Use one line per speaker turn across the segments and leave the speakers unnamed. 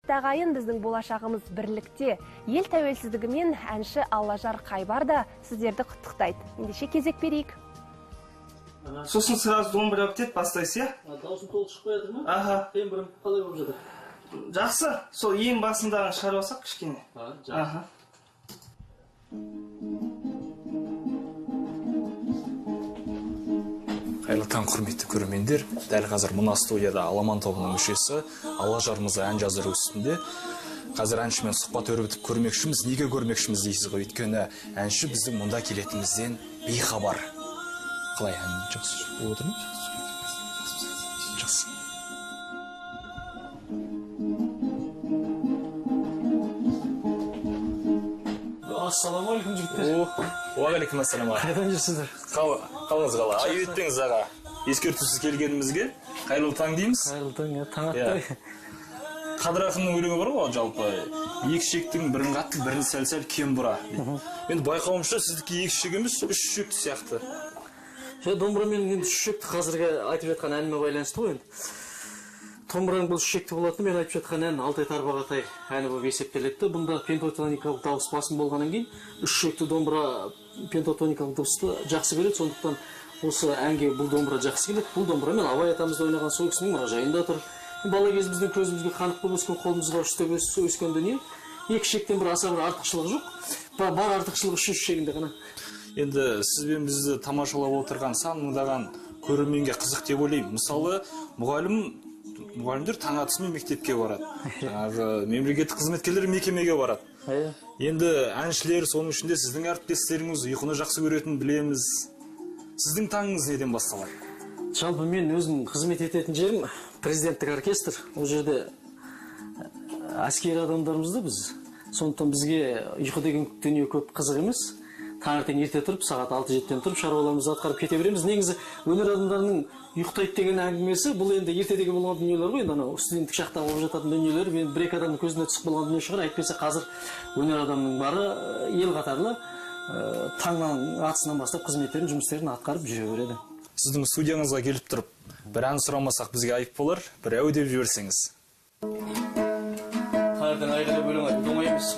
Ағайын, біздің болашағымыз бірлікте. Ел тәуелсіздігімен әнші Аллажар Қайбар да сіздерді құттықтайды. Ендеше кезек берейік.
Сосын сразу домбыра бітеді, бастайсыз, иә?
Дауысым толық шықпай жатыр ма?
Аха.
Тембрім қалай болып жатыр?
Жақсы, сол ең басындағын шығарып алсақ кішкене.
Жақсы.
Аха.
Қайырлы таң, құрметті көрермендер. Дәл қазір мына студияда Аламан тобының мүшесі Аллажар мырза ән жаздыру үстінде. Қазір әншімен сұхбат өрбітіп көрмекшіміз. Неге көрмекшіміз дейсіз ғой? Өйткені әнші біздің мұнда келетінімізден бейхабар. Қалай, ән жақсы болып отыр ма? Жақсы.
Ассалаумағалейкум, жігіттер.
Уағалейкум ассалам.
Қайдан жүрсіздер?
Қалыңыз қалай? Айып етпеңіз, аға. Ескертусіз келгенімізге қайырлы таң дейміз.
Қайырлы таң, таң атты.
Қадыр ақынның өлеңі бар ғой, жалпы екі шектің бірін қатты, бірін сәл-сәл кем бұра. Енді байқауымша, сіздікі екі шек емес, үш шекті сияқты.
Домбырамен енді үш шекті қазіргі айтып жатқан әніме байланысты ғой енді. Домбыраның бұл үш шекті болатыны мен айтып жатқан ән Алтай Тарбағатай әні болып есептеледі. Бұнда пентатоникалық дауыс басым болғаннан кейін үш шекті домбыра пентатоникалық дауысты жақсы береді. Сондықтан осы әнге бұл домбыра жақсы келеді. Бұл домбырамен Абай атамыз да ойнаған, сол кісінің мұражайында тұр. Бала кезімізден көзімізге қанық болып өскен, қолымызға ұстап өскен дүние. Екі шектен бір аса бір артықшылығы жоқ. Бар артықшылығы үшінші шегінде ғана.
Енді сіз бен бізді тамашалап отырған сан мыңдаған көрерменге қызық деп ойлаймын. Мысалы, мұғалімдер таң атысымен мектепке барады. Жаңағы мемлекеттік қызметкерлер мекемеге барады. Енді әншілер, соның ішінде сіздің әріптестеріңіз ұйқыны жақсы көретінін білеміз. Сіздің таңыңыз неден басталады?
Жалпы мен өзім қызмет ететін жерім президенттік оркестр. Ол жерде әскери адамдармыз да біз. Сондықтан бізге ұйқы деген дүние көп қызық емес. Таңертең ерте тұрып, сағат 6-7-тен тұрып шаруаларымызды атқарып кете береміз. Негізі өнер адамдарының ұйықтайды деген әңгімесі бұл енді ертедегі болған дүниелер ғой. Енді анау студенттік шақта болып жататын дүниелер, енді бір екі адамның көзіне түсіп қалған дүние шығар. Әйтпесе қазір өнер адамының бары ел қатарлы таңнан атысынан бастап қызметтерін, жұмыстерін атқарып жүре береді.
Сіздің студияңызға келіп тұрып, бір ән сұрамасақ бізге айып болар, бір әу деп жіберсеңіз.
Таңертең айғайлап өлең айту оңай емес.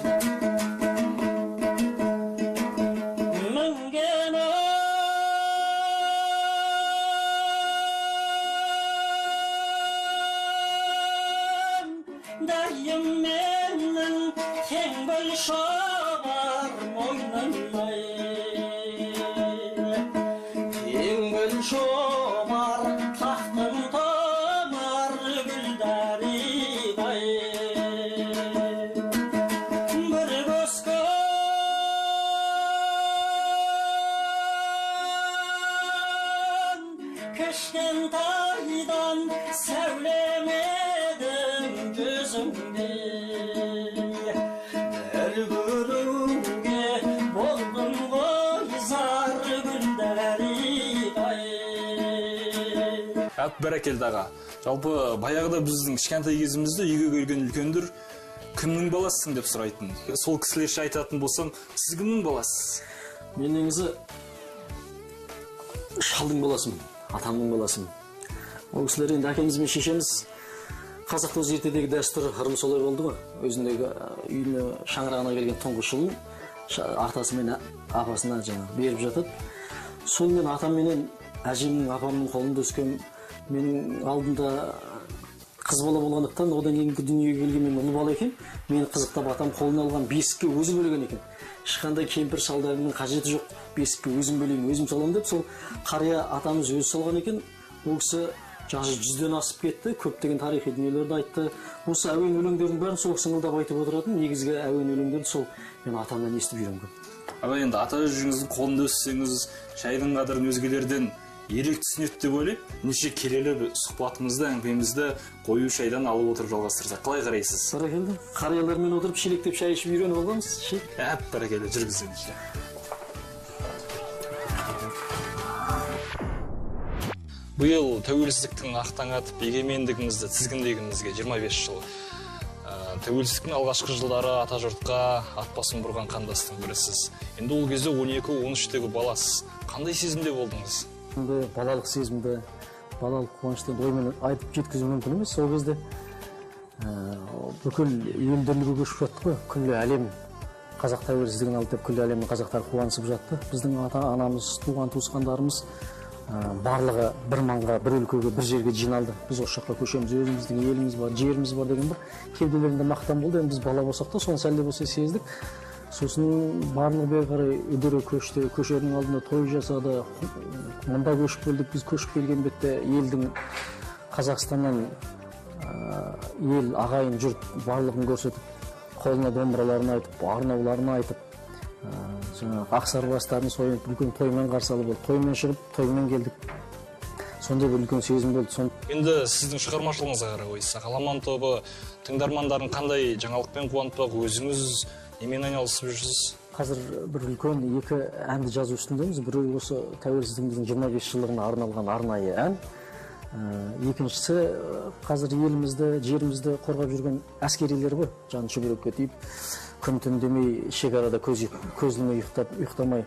Бәрекелді, аға. Жалпы баяғыда біздің кішкентай кезімізде үйге келген үлкендер кімнің баласысың деп сұрайтын. Сол кісілерше айтатын болсам, сіз кімнің баласысыз?
Мен негізі шалдың баласымын, атамның баласымын. Ол кісілер енді әкеміз бен шешеміз қазақта өзі ертедегі дәстүр ырым солай болды ғой. Өзіндегі үйіне, шаңырағына келген тұңғыш ұлын атасы мен апасына жаңағы беріп жатады. Сол мен атам менен әжемнің, апамның қолында өскен. Менің алдымда қыз бала болғандықтан, одан кейінгі дүниеге келген мен ұл бала екен. Мені қызықтап атам қолына алған бесікке өзі бөлеген екен. Ешқандай кемпір шалдарының қажеті жоқ, бесікке өзім бөлеймін, өзім саламын деп сол қария атамыз өзі салған екен. Ол кісі жасы 100-ден асып кетті, көптеген тарихи дүниелерді айтты. Осы әуен өлеңдердің бәрін сол кісі ыңылдап айтып отыратын. Негізгі әуен өлеңдерді сол мен атамнан естіп үйренгенмін.
Аға, енді ата әжеңіздің қолында өссеңіз, шайдың қадірін өзгелерден ерек түсінеді деп ойлаймын. Неше келелі сұхбатымызды, әңгімемізді қою шайдан алып отырып жалғастырсақ, қалай қарайсыз?
Бәрекелді. Қариялармен отырып шелектеп шай ішіп үйреніп алғанбыз.
Әп, бәрекелді, жүргізіңізші. Биыл тәуелсіздіктің ақтаңы атып, егемендігімізді тізгіндегенімізге 25 жыл. Тәуелсіздіктің алғашқы жылдары атажұртқа ат басын бұрған қандастың бірісіз. Енді ол кезде 12-13-тегі баласыз. Қандай сезімде болдыңыз?
Енді балалық сезімді, балалық қуанышты оймен айтып жеткізу мүмкін емес. Сол кезде Бүкіл елдерге көшіп жатты ғой, күллі әлем қазақ тәуелсіздігін алды деп күллі әлемнің қазақтары қуанысып жатты. Біздің ата-анамыз, туған туысқандарымыз барлығы бір маңға, бір өлкеге, бір жерге жиналды. Біз осы жаққа көшеміз, өзіміздің еліміз бар, жеріміз бар деген бір кеуделерінде мақтан болды. Енді біз бала болсақ та соны сәл де болса сездік. Сосын барлығы бері қарай үдере көшті, көшердің алдында той жасады. Мында көшіп келдік, біз көшіп келген бетте елдің Қазақстаннан ел, ағайын, жұрт барлығын көрсетіп, қолына домбыраларын айтып, арнауларын айтып, жаңағы ақсарбастарын сойып, үлкен тоймен қарсы алып болды. Тоймен шығып, тоймен келдік. Сондай бір үлкен сезім болды.
Енді сіздің шығармашылығыңызға қарай қойсақ, Аламан тобы тыңдармандарын қандай жаңалықпен қуантпақ, өзіңіз немен айналысып жүрсіз?
Қазір бір үлкен екі әнді жазу үстіндеміз. Біреуі осы тәуелсіздігіміздің 25 жылдығына арналған арнайы ән. Екіншісі қазір елімізді, жерімізді қорғап жүрген әскерилер ғой, жан шүберекке тиіп, күн түн демей шекарада көз ілмей ұйықтамай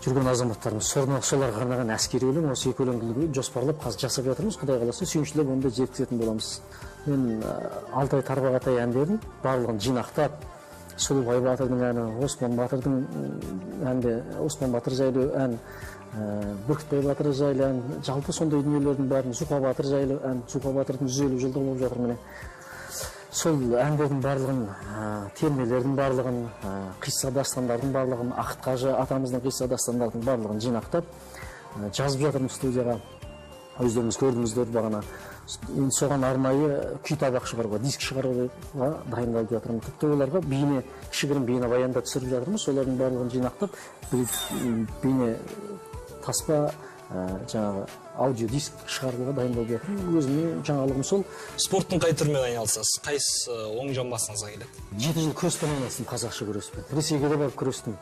жүрген азаматтарымыз. Соларға арнаған әскери өлең, осы екі өлеңді жоспарлап қазір жасап жатырмыз. Құдай қаласа сүйіншілеп оны да жеткізетін боламыз. Мен Алтай Тарбағатай әндерін барлығын жинақтап, Сұлубай батырдың әні, Оспан батырдың әнді, Оспан батыр жайлы ән, Бүркітбай батыр жайлы ән, жалпы сондай дүниелердің бәрін, Зуқа батыр жайлы ән, Зуқа батырдың 150 жылдығы болып жатыр міне. Сол әндердің барлығын, термелердің барлығын, қисса дастандардың барлығын, Ақыт қажы атамыздың қисса дастандардың барлығын жинақтап, жазып жатырмыз студияға. Өздеріңіз көрдіңіздер бағана. Енді соған арнайы күй табақ шығаруға, диск шығаруға дайындалып жатырмын. Тіпті оларға бейне, кішігірім бейнебаян да түсіріп жатырмыз. Солардың барлығын жинақтап, бейне таспа, жаңағы аудиодиск шығаруға дайындалып жатырмын. Өзімнің жаңалығым сол.
Спорттың қай түрімен айналысасыз? Қайсысы оң жамбасыңызға келеді?
7 жыл күреспен айналыстым, қазақша күреспен. Ресейге де барып күрестім.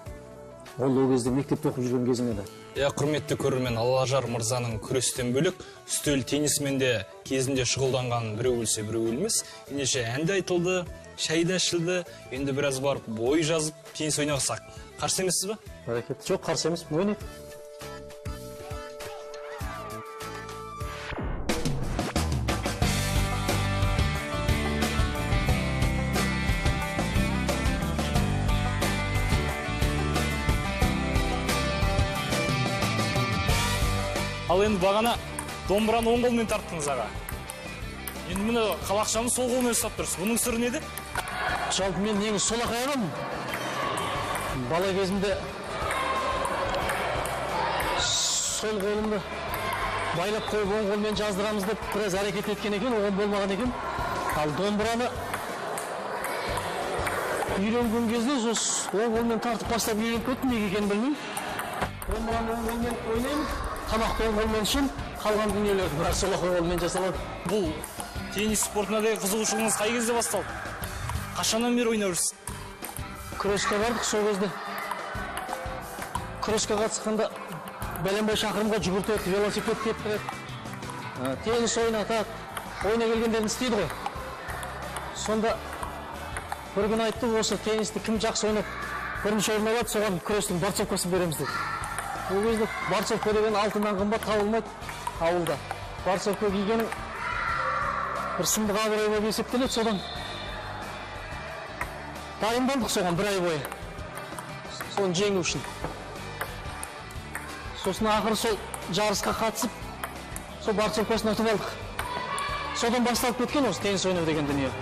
Ол кезде мектепте оқып жүрген кезім еді.
Иә, құрметті көрермен, Аллажар мырзаның күрестен бөлек үстел теннисімен де кезінде шұғылданған біреу білсе біреу білмес. Ендеше ән де айтылды, шай да ішілді. Енді біраз барып бой жазып теннис ойнасақ. Қарсы емессіз бе?
Бәрекелді. Жоқ, қарсы емеспін. Ойнайық.
Ал енді бағана домбыраны оң қолмен тарттыңыз аға. Енді міне қалақшаны сол қолмен ұстап тұрсыз. Бұның сыры неде?
Жалпы мен негізі солақай адаммын. Бала кезімде сол қолымды байлап қойып оң қолмен жаздырамыз деп біраз әрекет еткен екен, оған болмаған екен. Ал домбыраны үйренген кезде сол оң қолмен тартып бастап үйреніп кеттім, неге екенін білмеймін. Домбыраны оң қолмен ойнаймын. Тамақты оң қолмен ішемін, қалған дүниелерді бірақ солақай қолмен жасалады.
Бұл теннис спортына деген қызығушылығыңыз қай кезде басталды? Қашаннан бері ойнап жүрсіз?
Күреске бардық сол кезде. Күреске қатысқанда бәленбай шақырымға жүгіртеді, велосипед тептіреді, теннис ойнатады, ойына келгендерін істейді ғой. Сонда бір күні айтты, осы теннисті кім жақсы ойнап бірінші орын алады, соған күрестің борцовкасын береміз деді. Ол кезде борцовка деген алтыннан қымбат табылмайды ауылда. Борцовка кигенің бір сұмдық абырой болып есептеледі. Содан дайындалдық соған бір ай бойы, соны жеңу үшін. Сосын ақыры сол жарысқа қатысып, сол борцовкасын ұтып алдық. Содан басталып кеткен осы теннис ойнау деген дүние.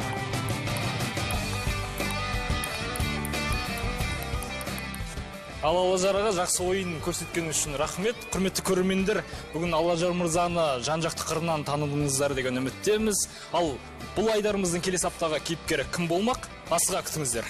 Ал Аллажар аға, жақсы ойын көрсеткен үшін рахмет. Құрметті көрермендер, бүгін Аллажар мырзаны жан-жақты қырынан таныдыңыздар деген үміттеміз. Ал бұл айдарымыздың келесі аптаға кейіпкері кім болмақ? Асыға күтіңіздер.